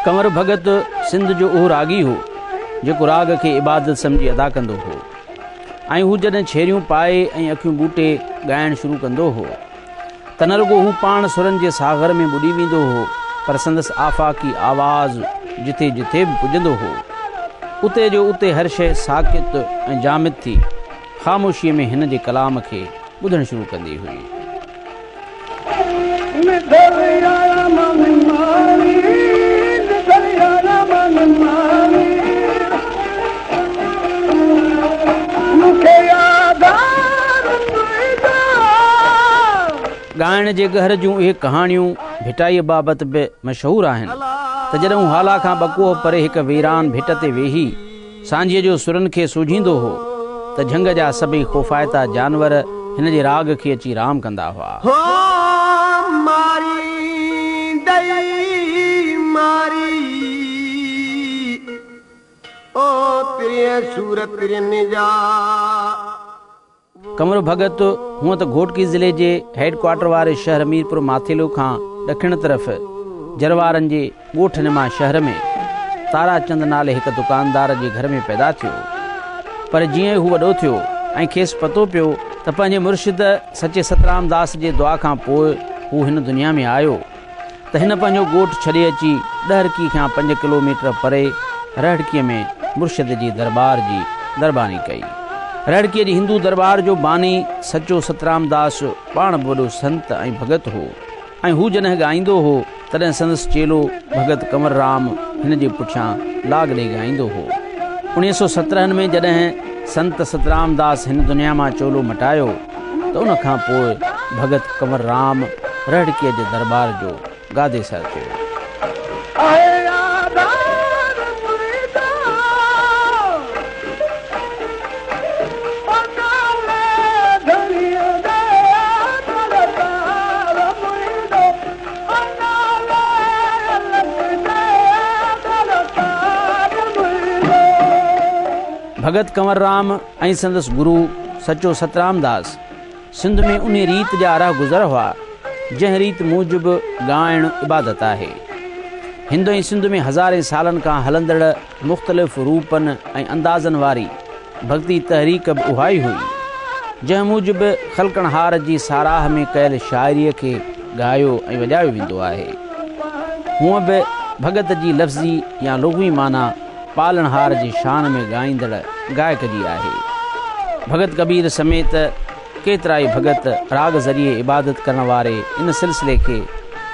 Kanwar ڀڳت سنڌ جو اهو راڳي هو، جيڪو راڳ کي عبادت سمجهي ادا ڪندو هو ۽ هو جڏهن ڇيريون پائي ۽ اکيون ٻوٽي ڳائڻ شروع ڪندو هو ته نه رڳو هو پاڻ سرن جي ساغر ۾ ٻڏي ويندو هو پر سندس آفاقي آواز جٿي جٿي به پڄندو هو اتي جو اتي هر شيء ساڪت ۽ جامد ٿي خاموشيء ۾ هن جي ڪلام کي ٻڌڻ شروع ڪندي هئي. ڳائڻ جي ڳهر جون اهي ڪهاڻيون ڀٽائيء بابت به مشهور آهن ته جڏهن هو هالا کان ٻه ڪوهه پري هڪ ويران ڀٽ تي ويهي سانجهيء جو سرن کي سوجهيندو هو ته جهنگ جا سڀئي خوفائتا جانور هن جي راڳ کي اچي رام ڪندا هئا. هو ماريندئي ماري، او پرين سور پرين جا. ڪنور ڀڳت هونء ته گهوٽڪي ضلعي جي هيڊ ڪوارٽر واري شهر ميرپور ماٿيلو کان ڏکڻ طرف جروارن جي ڳوٺ نما شهر ۾ تارا چند نالي هڪ دڪاندار جي گهر ۾ پيدا ٿيو پر جيئن ئي هو وڏو ٿيو ۽ کيس پتو پيو ته پنهنجي مرشد سچي سترام داس جي دعا کان پوء هو هن دنيا ۾ آيو ته هن پنهنجو ڳوٺ ڇڏي اچي ڏهرڪي کان 5 ڪلوميٽر پري رهڙڪيء ۾ مرشد جي درٻار جي درباني ڪئي. رهڙڪيء جي هندو درٻار جو باني سچو سترام داس پاڻ به وڏو سنت ۽ ڀڳت هو ۽ هو جڏهن ڳائيندو هو تڏهن سندس چيلو ڀڳت ڪنور رام هن جي پٺيان لاڳ ڏئي ڳائيندو هو. 1917 ۾ جڏهن سنت سترام داس هن دنيا مان چولو مٽايو ته ان کان پوء ڀڳت ڪنور رام رهڙڪيء جي درٻار جو گاديسر ٿيو. ڀڳت ڪنور رام ۽ سندس گرو سچو سترام داس سنڌ ۾ انهي ريت جا رهگذر هئا، جنهن ريت موجب ڳائڻ عبادت آهي. هند ۽ سنڌ ۾ هزارين سالن کان هلندڙ مختلف روپن ۽ اندازن واري ڀڳتي تحريڪ به اها ئي هئي، جنهن موجب خلقڻهار جي ساراهه ۾ ڪيل شاعريء کي ڳايو ۽ وڄايو ويندو آهي. هونء به ڀڳت جي لفظي يا لغوي معنيٰ پالڻهار جي شان ۾ ڳائيندڙ گائڪ جي آهي. ڀڳت ڪبير سميت ڪيترائي ڀڳت راڳ ذريعي عبادت ڪرڻ واري ان سلسلي کي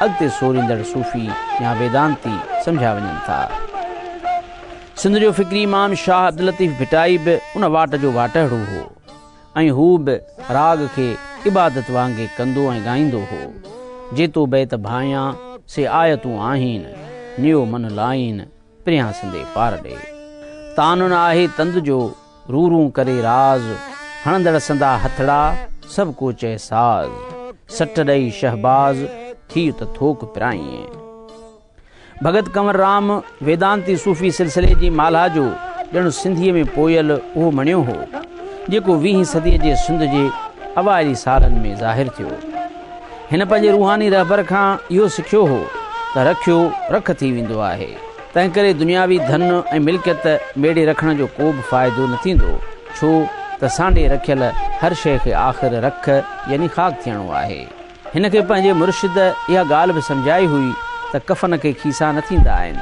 اڳتي سوريندڙ صوفي يا ويدانتي سمجهيا وڃن ٿا. سنڌ جو فڪري امام شاهه عبداللطيف ڀٽائي به ان واٽ جو واٽهڙو هو. ۽ هو به راڳ کي عبادت وانگي ڪندو ۽ ڳائيندو هو. جي تو بيت ڀانئيان، سي آيتون آهين، نيو من لائين، پريان سندي پار ڏي. تان نه آهي تند جو، رون رون ڪري راز، هڻندڙ سندا هٿڙا، سڀ ڪو چئي ساز. سٽ ڏئي شهباز، ٿيء ته ٿوڪ پرائين. ڀڳت ڪنور رام ويدانتي صوفي سلسلي جي مالها جو ڄڻ سنڌيء ۾ پويل اهو مڻيو هو، جيڪو ويهين صديء جي سنڌ جي اوائلي سالن ۾ ظاهر ٿيو. هن پنهنجي روحاني رهبر کان اهو سکيو هو ته رکيو رک ٿي ويندو آهي، تنهنڪري دنياوي ڌن ۽ ملڪيت ميڙي رکڻ جو ڪو به فائدو نه ٿيندو، ڇو ته سانڍي رکيل هر شيء کي آخر رک يعني خاڪ ٿيڻو آهي. هن کي پنهنجي مرشد اها ڳالهه به سمجهائي هئي ته ڪفن کي کيسا نه ٿيندا آهن.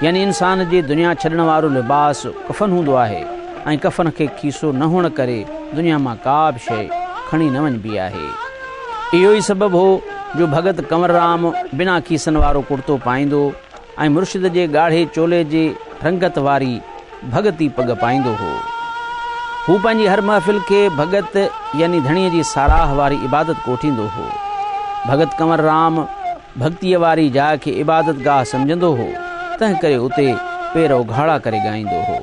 يعني انسان جي دنيا ڇڏڻ وارو لباس ڪفن هوندو آهي ۽ ڪفن کي کيسو نه هئڻ ڪري دنيا مان ڪا به شيء کڻي نه وڃبي آهي. اهو ئي سبب هو جو ڀڳت ڪنور رام بنا کيسن وارو ڪڙتو پائيندو ۽ مرشد جي ڳاڙهي چولي جي رنگت واري ڀڳتي پڳ پائيندو هو. هو پنهنجي هر محفل کي ڀڳت يعني ڌڻيء جي ساراهه واري عبادت ڪوٺيندو هو. ڀڳت ڪنور رام ڀڳتيء واري جاء کي عبادت گاهه سمجهندو هو، تنهن ڪري اتي پير اگهاڙا ڪري ڳائيندو هو.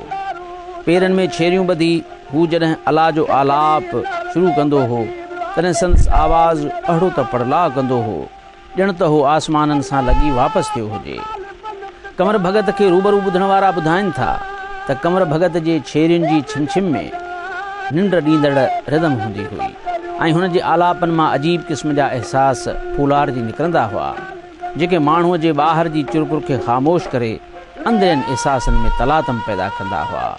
پيرن ۾ ڇيريون ٻڌي هو جڏهن الا جو آلاپ شروع ڪندو هو، تڏهن سندس آواز اهڙو ته پڙلاء ڪندو هو، ڄڻ ته هو آسمانن سان لڳي واپس ٿيو هجي. ڪنور ڀڳت کي روبرو ٻڌڻ وارا ٻڌائين ٿا ته ڪنور ڀڳت جي ڇيرين جي ڇم ڇم ۾ ننڊ ڏيندڙ ردم هوندي هئي ۽ هن جي آلاپن مان عجيب قسم جا احساس ڦولارجي نڪرندا هئا، جيڪي ماڻهوء جي ٻاهر جي چرپر کي خاموش ڪري اندرين احساسن ۾ تلاطم پيدا ڪندا هئا.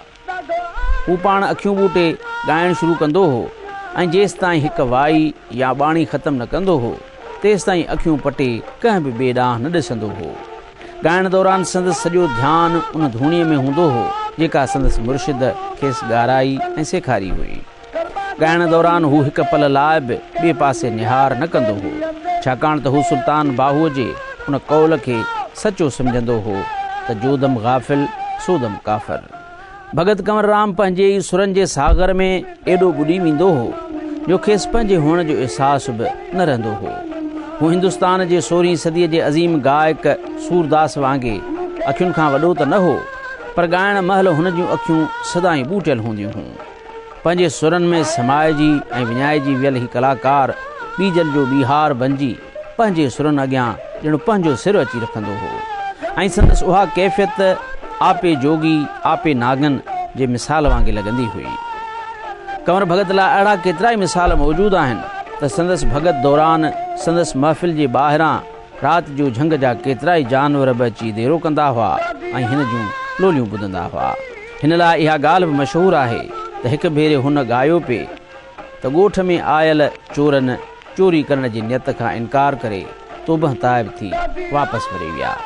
هو پاڻ اکيون ٻوٽي ڳائڻ شروع ڪندو هو ۽ جيستائين هڪ وائي يا ٻاڻي ختم نه ڪندو هو، تيستائين اکيون پٽي ڪنهن به ٻئي ڏانهن نه ڏسندو هو. ڳائڻ دوران سندس سڄو ڌيان ان ڌوڻيء ۾ هوندو هو، جيڪا سندس مرشد کيس ڳارائي ۽ سيکاري هئي. ڳائڻ دوران هو هڪ پل لاء به ٻئي پاسي نهار نه ڪندو هو، ڇاڪاڻ ته هو سلطان باهوء جي ان قول کي سچو سمجهندو هو ته جو دم غافل سو دم ڪافر. ڀڳت ڪنور رام پنهنجي ئي سرن جي ساغر ۾ ايڏو ٻڏي ويندو هو جو کيس پنهنجي هئڻ جو احساس به نه رهندو هو. هو هندستان جي سورهين صديء جي عظيم گائڪ سورداس وانگي اکين کان وڏو ته نه هو، پر ڳائڻ مهل هن جون اکيون سدائين ٻوٽيل هونديون هيون. پنهنجي سرن ۾ سمائجي ۽ وڃائجي ويل هي ڪلاڪار ٻيجل جو ٻيهار بنجي پنهنجي سرن اڳيان ڄڻ پنهنجو سر اچي رکندو هو ۽ سندس اها ڪيفيت آپي جوڳي آپي ناگن جي مثال وانگي لڳندي هئي. ڪنور ڀڳت لاء اهڙا ڪيترائي مثال موجود آهن ته سندس ڀڳت دوران سندس محفل جي ٻاهران رات جو جهنگ جا ڪيترائي جانور به اچي ديرو ڪندا هئا ۽ هن جون لوليون ٻڌندا هئا. هن لاء اها ڳالهه به مشهور آهي ته هڪ ڀيري هن ڳايو پئي ته ڳوٺ ۾ آيل چورن چوري ڪرڻ جي نيت کان انڪار ڪري توبهه تائب ٿي واپس وري ويا.